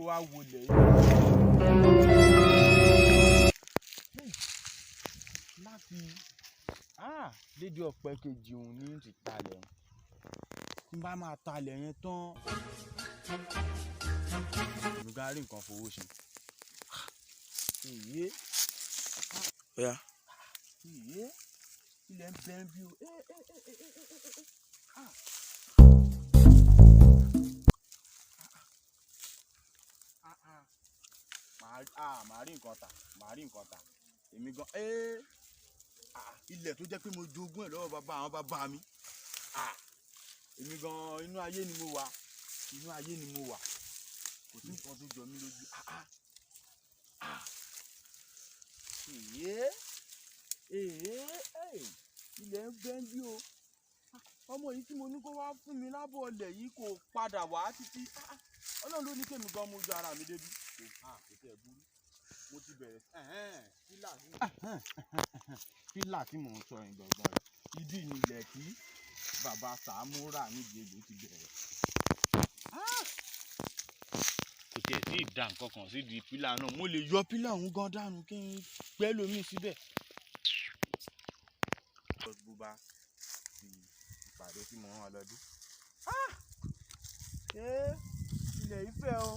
wá wọlé yìí. Láti dédé ọ̀pẹ kejì òun ní ti talẹ̀ tí n bá máa talẹ̀ yẹn tán, èmi gan rí nǹkan fowó ṣe. Èyí. Ọ̀yá. Èyí, ilẹ̀ ń bẹ́ ń bí o. Màá rí nǹkan tà, màá rí nǹkan tà. Èmi gan, ilẹ̀ tó jẹ́ pé mo jogún ẹ̀ lọ́wọ́ bàbá àwọn bàbá mi. Èmi gan, inú ayé ni mo wà, inú ayé ni mo wà, kò sí nǹkan tó jọ mí lójú. Èyí, ilẹ̀ ń bẹ́ ń bí o. Ọmọ yìí tí mo ní kó wá fún mi lábọ̀ ọlẹ̀ yìí kò padà wá títí. Ọlọ́run ló ní kémi gan mo ju ara mi débi. Kò tẹ̀ burú, mo ti bẹ̀rẹ̀ pílà tí mò ń sọ yẹn gangan rẹ̀. Ibi ni ilẹ̀ tí bàbá Sàámú rà níbi èlò ti bẹ̀rẹ̀. Kò tiẹ̀ tí ì da nǹkan kan sídìí pílà náà, mo lè yọ pílà ọ̀hún gan dànù kí n gbẹ́ lómi síbẹ̀. Bó bá ti ìpàdé tí mo rán ọ lọ dé. Ṣé ilẹ̀ yìí fẹ̀ o?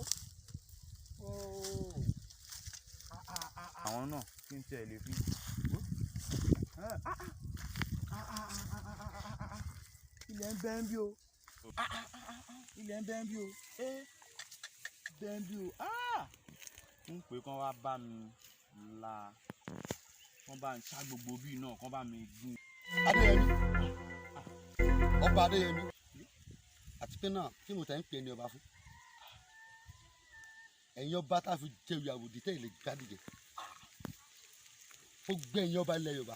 Àwọn náà kí n tẹ̀ lè fi. Ilẹ̀ ń bẹ́ ń bí o. Ilẹ̀ ń bẹ́ ń bí o. Bẹ́ ń bí o. Ń pè kán wá bá mi la, kán bá ń ṣá gbogbo bíi náà, kán bá mi gún. Adéyẹmí, ọba Adéyẹmí, àti pé náà kí mo tẹ̀ ń pè ní ọba fún ẹ̀yin ọba tá a fi jẹ ìyàwó dìtẹ́ ìlẹ̀ gádìjẹ ó gbé ẹ̀yin ọba ilẹ̀ Yorùbá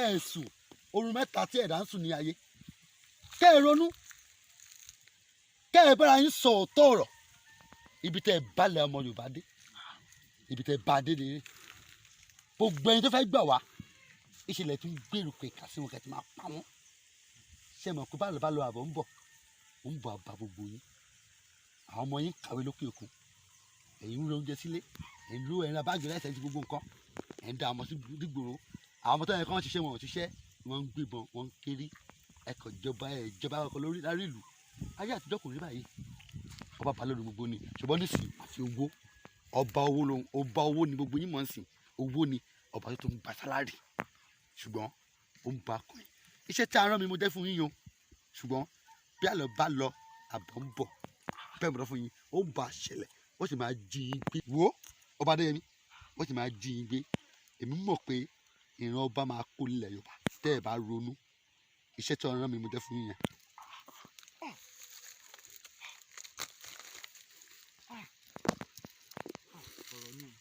ẹ̀ sùn oorun mẹ́ta tí ẹ̀dá ń sùn ní ayé, kẹ́ ẹ ronú, kẹ́ ẹ bára yín sọ òótọ́ ọ̀rọ̀. Ibi tẹ́ ẹ balẹ̀ ọmọ Yorùbá dé, ibi tẹ́ ẹ bá dé lére, gbogbo ẹni tó fẹ́ gbà wá ìṣẹ̀lẹ̀ tún gbèrú pé kà sí wọn kẹ́ ti máa pa wọ́n. Ṣé mọ̀ pé báàlọ́ bá lọ àbọ̀ ń bọ̀, ń bọ̀ àbá gbogbo yín. Àwọn ọmọ yín kàwé lókè òkun, ẹ̀yin ń ro oúnjẹ sílé, ẹ̀yin ń ro ẹ̀yin ra báàgì láìsẹ̀ ti gbogbo nǹkan, ẹ̀ ń da ọmọ sí dìgbòrò. Àwọn ọmọ tó yẹ kán ṣiṣẹ́ wọn ò ṣiṣẹ́, wọ́n ń gbébọn, wọ́n ń kéré. Ẹ̀kọ́ ìjọba ẹ̀ ìjọba ọkọ̀ lórí lárí ìlú. Ayé àtijọ́ kò rí báyìí, ọba bá lórí gbogbo ni, ṣùgbọ́n nísìnyí àfi owó. Ọba owó ló, ọba owó ni gbogbo yín mọ̀ ń sìn. Owó ni ọba tó ń gba sálárì, ṣùgbọ́n ó ń ba ọkàn yìí. Iṣẹ́ tí a rán mi mo jẹ́ fún yín o, ṣùgbọ́n bí àlọ́ bá lọ àbọ̀ ń bọ̀, bẹ́ẹ̀ mo lọ fún yín, ó ń ba ṣẹlẹ̀, ó sì máa jí yín gbé. Wo ọba Adéyẹmí, ó sì máa jí yín gbé. Èmi mọ̀ pé ìran ọba máa kó nílẹ̀ Yorùbá tẹ́ ẹ bá ronú. Iṣẹ́ tí a rán mi mo jẹ́ fún yín yẹn. Ọ̀rọ̀ ni o.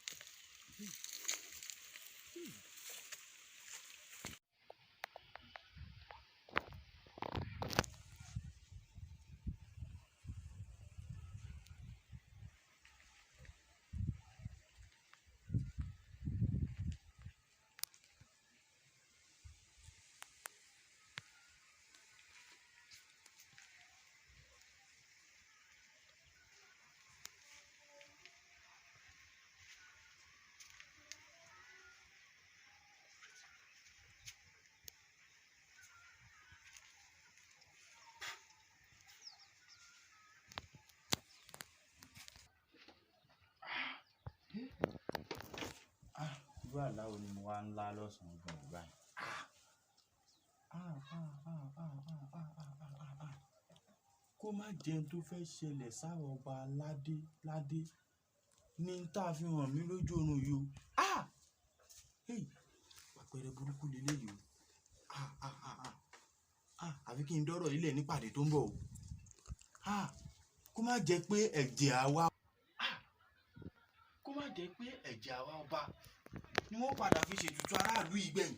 Irú àlá wo ni mo wá ń lá lọ́sàn-án gan-an báyìí? Kó má jẹ́ ohun tó fẹ́ ṣẹlẹ̀ sáwọn ọba aládé ládé ní tá a fi hàn mí lójú oorun yìí o. Àpẹẹrẹ burúkú leléyìí o. Àfi kí n dọ́rọ̀ ilẹ̀ nípàdé tó ń bọ̀ o. Kó má jẹ́ pé ẹ̀jẹ̀ àwa. Kó má jẹ́ pé ẹ̀jẹ̀ àwa ọba ni wọ́n padà fi ṣètùtù aráàlú yìí gbẹ̀yìn.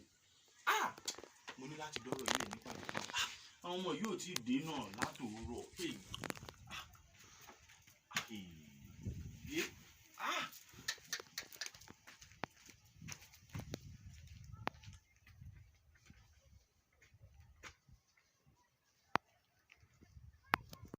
Mo ní láti dọ́rọ̀ ilẹ̀ nípàdé tó ń bọ̀. Àwọn ọmọ yìí ò tí ì dé náà látòwúrọ̀.